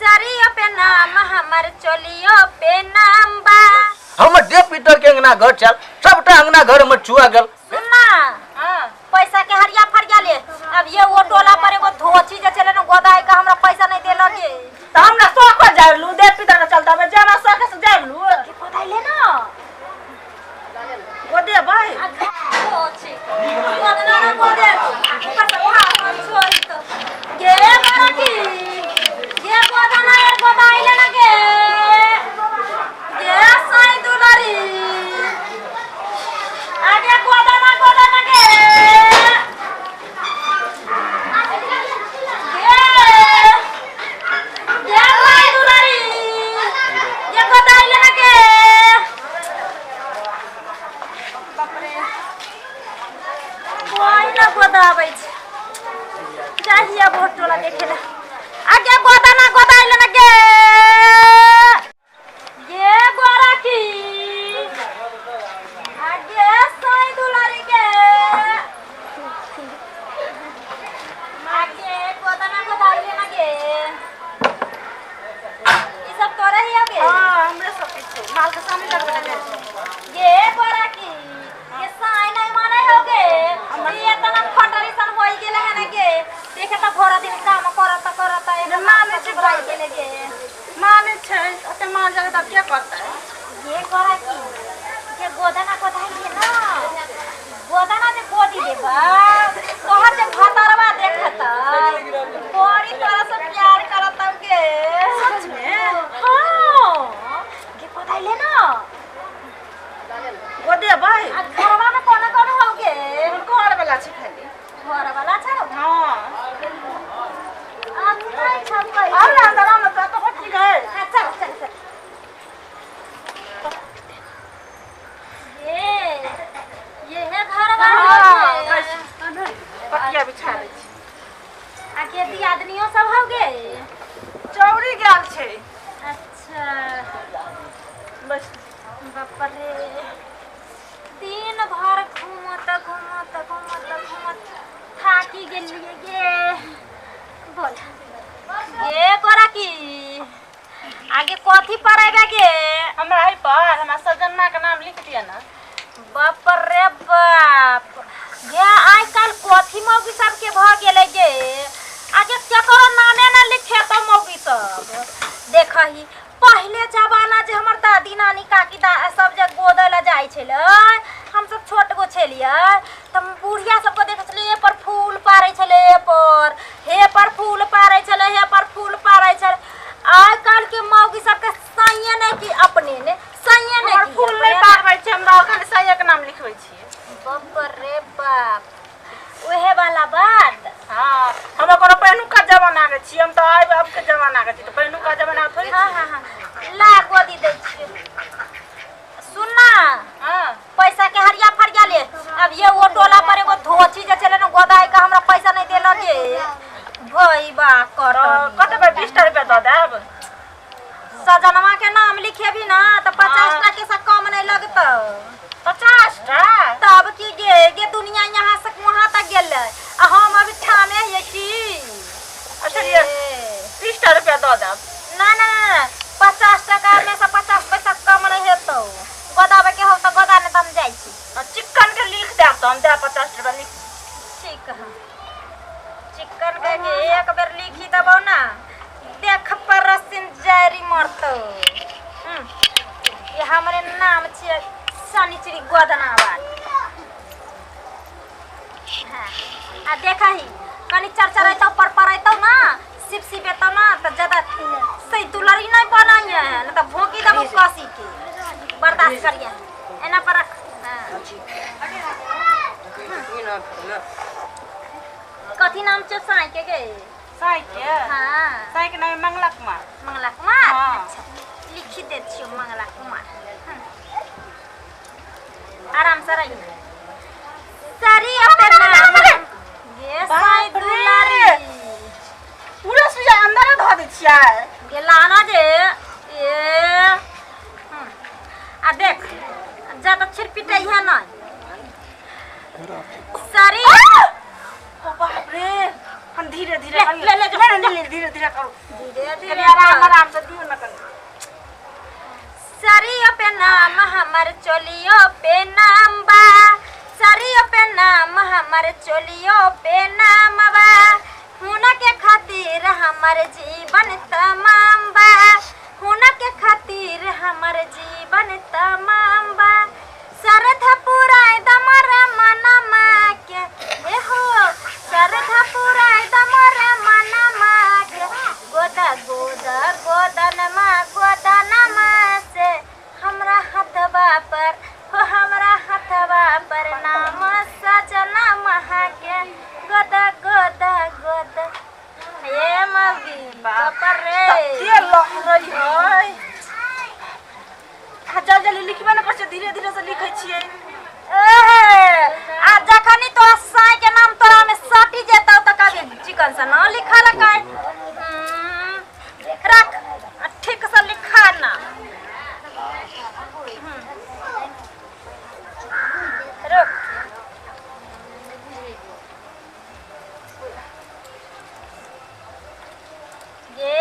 सरियो पे नाम हमर चोलियो पे नाम बा। हमर देव पितर के अंगना घर छल, सबटा अंगना घर हमर छुआ गेल। सुनना पैसा के हरिया फरिया ले। अब ये वो टोला पर एगो धोची जे चले न गोदाई का हमरा पैसा नहीं देलक ये। त हमरा शौक पर जाड़लू देव पितर के चलता बे जे हमरा शौक से जाड़लू। के गोदाई ले ना। गोदे भाई आ धोची गोदना ना गोदे ऊपर से उठा छोड़ी तो गे बड़की गे गोदना यार गोदाई ले ना गे गे साई दुलारी आगे गोदना गोदना गे गे गे साई दुलारी गे गोदाई ले ना गे। बाप रे कोई ना गोदाबै छै। चाहिए बहुत टोला देखे ला। आगे गोदाना गोदाई ले ना गे गे गोरा की आगे साई दुलारी के आगे गोदाना गोदाई ले ना गे। ई सब तोरे ही आगे। हां हमरे सब किछु माल के सामने लगबे ले। ये बड़ा की ये साई नहीं माने होगे। ये इतना फटरी सन होई गेले है ना गे। देखे त भोरा दिन काम करत करत एगो माने छै भाई गेले गे। माने छै ओते माल जगह तब के करतै। ये बड़ा की ये गोदना गोदाई के ना गोदना जे गोदी देबा तोहर जे भतरवा देखत बड़ी तोरा से प्यार करत गे। सच में? हां गे गोदाई ले ना। गोदे भाई आ घरवा में कोना कोना होगे? घर वाला छै खाली। घर वाला छौ? हां। आ नहीं छौ कहि। और अंदर में तो तो ठीक है। हां चल चल चल। ये है घरवा। हां होगे। बस पटिया बिछा दै छी। आ के दियादनियो सब होगे? चौरी गेल छै। अच्छा बस। बाप रे दिन भर घूमत घूमत घूमत घूमत थाकी गेलिए गे। बोल गे गोरा की आगे कथी पढ़ेबे गे? हमरा एहि पर हमरा सजन्ना के नाम लिख दिया ना। बाप रे बाप गे आइ काल्हि कथी मौगी सबके भऽ गेलै गे। आगे केकरो नामे न लिखेतौ मौगी सब। देखही पहिले जमाना जे हमर दादी नानी काकी दा सब जे गोदै ला जाइ छलै, हम सब छोट गो छलियै त बुढ़िया सबके देखै छलियै ए पर फूल पारै छलै, ए पर हे पर फूल पारै छलै, हे पर फूल पारै छलै। आइ काल्हि के मौगी सबके सैये नहि कि अपने ने सैये नहि हमर कि फूल अपने नहि पारबै छै, हमरा खाली सैया के नाम लिखबै छियै। बाप रे बाप उहे वाला बात। हाँ हमरा कोनो पहिलुका जमाना के छियै, हम तऽ आब आब के जमाना के छी तऽ पहिलुका जमाना थोड़ी। हाँ हाँ हाँ ला गोदी दै छियै। सुन ना हाँ पैसा के हरिया फरिया ले। अब ये वो टोला पर एगो धोची जे चले न गोदाई का हमरा पैसा नहीं देलक गे। भई बा कर कते बा 20 टा रुपया दऽ देब। सजनवा के नाम लिखेबी ना त 50 टा के से कम नहीं लगतौ। 50 टा? तब की गे गे दुनिया यहाँ से वहाँ तक गेलै आ हम अभी ठामे हियै की। अच्छा ये 30 टा रुपया दऽ देब। ना ना ना 50 टका में से 50 पैसा कम नहीं हेतौ। गोदाबै के हौ त गोदा नहीं त हम जाइ छी। चिक्कन के लिख देब त हम देब 50 रुपया लिख। ठीक है चिक्कन के एक बेर लिखी देबौ ना देख पर रसिन जारी मरतौ। ये हमरे नाम छियै शनिचरी गोदना वाली। हाँ आ देखही कनी चरचरैतौ पर परैतौ ना सिप सिपेतौ ना त ज्यादा सही दुलरी नहीं बनाइए है न त भोंकी देबौ कसी के। बर्दाश्त करिए एना पर रख। हाँ कथी नाम छौ साई के गे? साई के? हाँ साई के नाम मंगला कुमार। मंगला कुमार? हाँ। अच्छा लिखी दे छियौ मंगला कुमार। आराम से रही सारी अपने नाम गे साई दुलारी। पूरा सुइया अंदर धऽ दै छियै। गे लाना जे ए आ देख ज्यादा छिरपिटै है ना सारी। ओ बाप रे हम धीरे धीरे ले, ले, ले, नहीं, नहीं, धीरे धीरे करो। धीरे कनी धीरे आराम आराम से दियौ ने कनी। सरियो पे नाम हमर चोलियो पे नाम बा, सरियो पे नाम हमर चोलियो पे नाम बा, हुनक के खातिर हमर जीवन तमाम बा, हुनक के खातिर हमर जीवन तमाम बा, श्रद्धा पुराय दमर मनमा के, हे हो श्रद्धा पुराय दमर मनमा के, गोदा गोदा गोदनमा गोदनमा से हमरा हथवा पर, हो हमरा हथवा पर नाम सजना महा के, गोदा गोदा गोदा। ये मौगी बाप रे कते लहरै है। आ जल्दी जल्दी लिखबे ने करै छियै, धीरे धीरे से लिखै छियै। एहे, आ जखनी तोरा साई के नाम तोरा में सटी जेतौ त कभी चिकन से न लिखल काय। रख आ ठीक से लिखा ना। रुक ये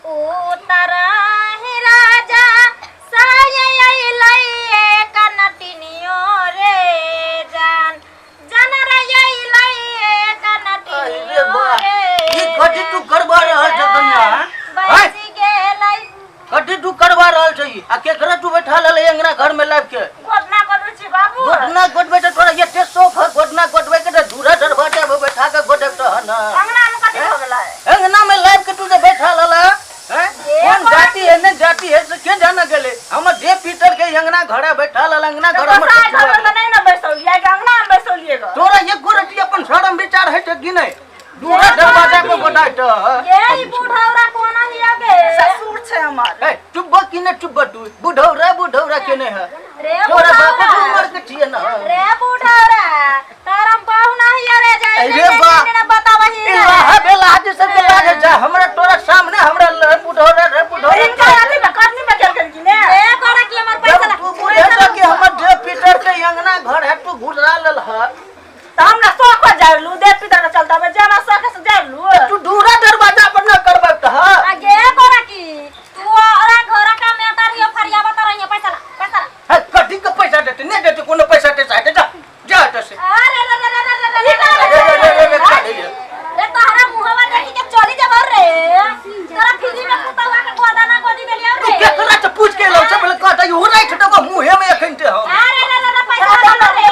उतरा ही राजा साय अइलै कनटिनियो रे जान, जान रे अइलै अरे कनटिनियो बा, रे ई कथी तू करबा रहल छ कन्या? हैं? बचि गेलै। कथी तू करबा रहल छ ई? आ केकरा तू बैठा लेले अंगना घर में लाबि के? गोदना गोदबै छी बाबू। गोदना गोदबै तऽ तोरा एते शौक है गोदना गोदबै के, तऽ दूरा दरवाजा पर बैठा के गोदब तऽ न। अंगना में कथी भऽ गेलै? अंगना में लाबि के तू जे बैठा लेला हैं? कोन जाति है ने जाति है से के जाने गेले। हमर जे पीतर के अंगना घरे बैठा लेला अंगना घर हमर गोसाइ ससुराल। घर में तऽ नहि ने बैसौलियै, अंगना में बैसौलियै गऽ। तोरा एको रति अपन शरम विचार है कि नहि? दूरा दरवाजा पर गोदाय तऽ ये ई बुढ़ौरा कोना हिया गे? ससुर छै हमर। ए चुप कि ने चुप तू? बुढ़ौरा बुढ़ौरा के नहि है रे तोरा बाप बुढ़ौरा उमर के छियै न। रे बुढ़ौरा तारा बहु नाही रे जाय अरे बा। ने बतावही रे। इलाहा बेला जे सब के लागे जा हमरा तोरा सामने हमरा रे बुढ़ौरा रे बुढ़ौरा। हिनकर अथी में करनी में गेलखिन कि ने? ए गोरा की हमर पैसा जब ला। तू बुढ़े के हमर जे पीटर के अंगना घर है तू घुरा लेल ह तऽ हमरा शौक पर जारलू, देव पितर के चलता जे हमरा शौक से जारलू। तू दूरा दरवाजा पर न करबक तऽ ह। आ गे गोरा की तू ओरा घोरा का मेटर हियो फरियावा तर हियो, पैसा ला पैसा ला। हे कथी के पैसा देते? नहि देते कोनो पैसा ते चाहे जा जा एतऽ से। अरे रे रे रे रे रे रे रे रे रे रे रे खा ले। रे तोहरा मुहवा देखी के चली जब रे, तोरा फ्री में कुतवा के गोदाना गोदी देलियो तू रे। केकरा से पूछ के एलौ से? बोले कहता ई उड़ै छै तऽ मुँहे में एखन ते हम। अरे रे रे रे पैसा ला रे।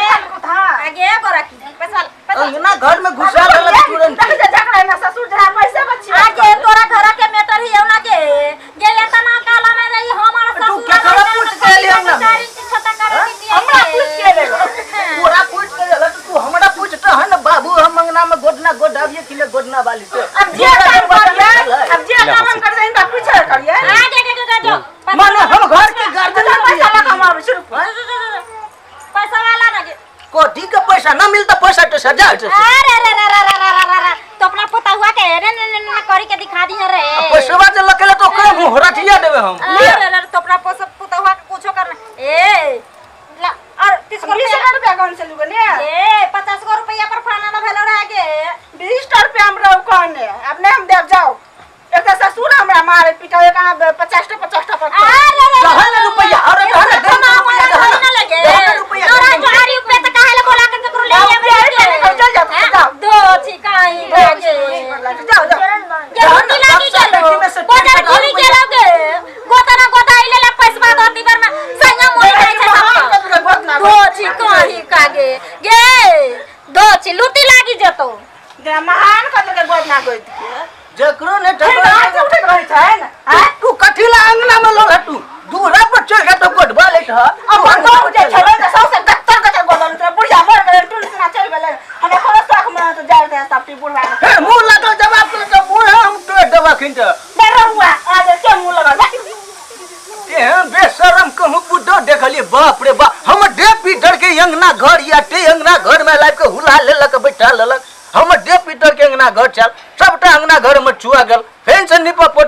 आगे गोरा की पैसा ला पैसा ला। अंगना घर में घुसा लेलक तुरंत। देखै छै झगड़ा में ससुर जरा पैसे बची। आगे तोरा घर के मेटर हियो ना गे गे एतना काला में रही हमार तू ससुर केकरा पूछ के एली अंगना में? हमरा पूछ के एलै। तोरा पूछ के एलौ तऽ तू हमरा पूछतह हन बाबू हम अंगना में गोदना गोदाबिए कि ने गोदना वाली से? अब जे काम करियै, अब जे काम हम करबै हिनका पूछे करियै। आगे गे गे जो माने हम घर के गार्जियन पैसा लऽ कऽ हम आबै छी। पैसा वाला ना गे। कथी के पैसा न मिलता? पैसा तो सजा है। अरे रे रे रे रे रे रे रे तो अपना पोता हुआ के रे ने ने ने करी के दिखा दी रे। पैसवा जे लकेले तो ओकरे मुँह रटिया देबे हम। अरे रे रे तो अपना पोता पोता हुआ के कुछो करना ए ला और 30 गो 20 रुपया रुपया कौन से लुगे ने? ए 50 गो रुपया पर फाना ना भेलो रह गे। 20 रुपया हम रहू कहने, अब नहीं हम देव जाओ। एक तऽ ससुर हमरा मारे पीटे, एक अहाँ 50 टा 50 टा पर। अरे रे दहन रुपया अरे दहन कमा रुपया वाला दहन थोड़ी ना लगे। दहन रुपया तोरा दहन। चारी रुपया तो काहे ले बोला के केकरो ले आवे जाओ, चल जाओ, जाओ। दो छिकाई गे। जाओ जाओ। ये रोटी लागी गेलो बाजार घुरी गेलो गे, गोतना गोता आइले ला पैसवा धरती पर में संगा मोर जाय छै सब। दो छिकाई कागे गे दो छि लुटी लागी जतो। महान कर देलकै गोदना गोद के। जकरो ने फेर हाथ उठैत रहै छै ने। तू कथी ला अंगना में लल तू दूरा पर चढ़ के तो गोदबा लेत ह। अपन गाँव जे छलै तऽ सौंसे गत्तर गत्तर गोदल छलै, बुढ़िया मर गेलै, टुल सुना चलि गेलै। हमरा कोनो शौक मे तऽ जाय दे सब बुढ़वा के। हे मुँह लागल जवाब के तऽ मुँह हम तोड़ देबा खिन तऽ। बरहुआ आ जे के मुँह लगल। एहन बेशरम कहूँ बुड्ढो देखलिए बाप रे बाप। हमर डे पीटर के अंगना घर या ते अंगना घर में लाबि के हुला लेलक बैठा लेलक। हमर डे पीटर के अंगना घर छल सबटा अंगना घर में छुआ गेल। फेन से नीपा पोता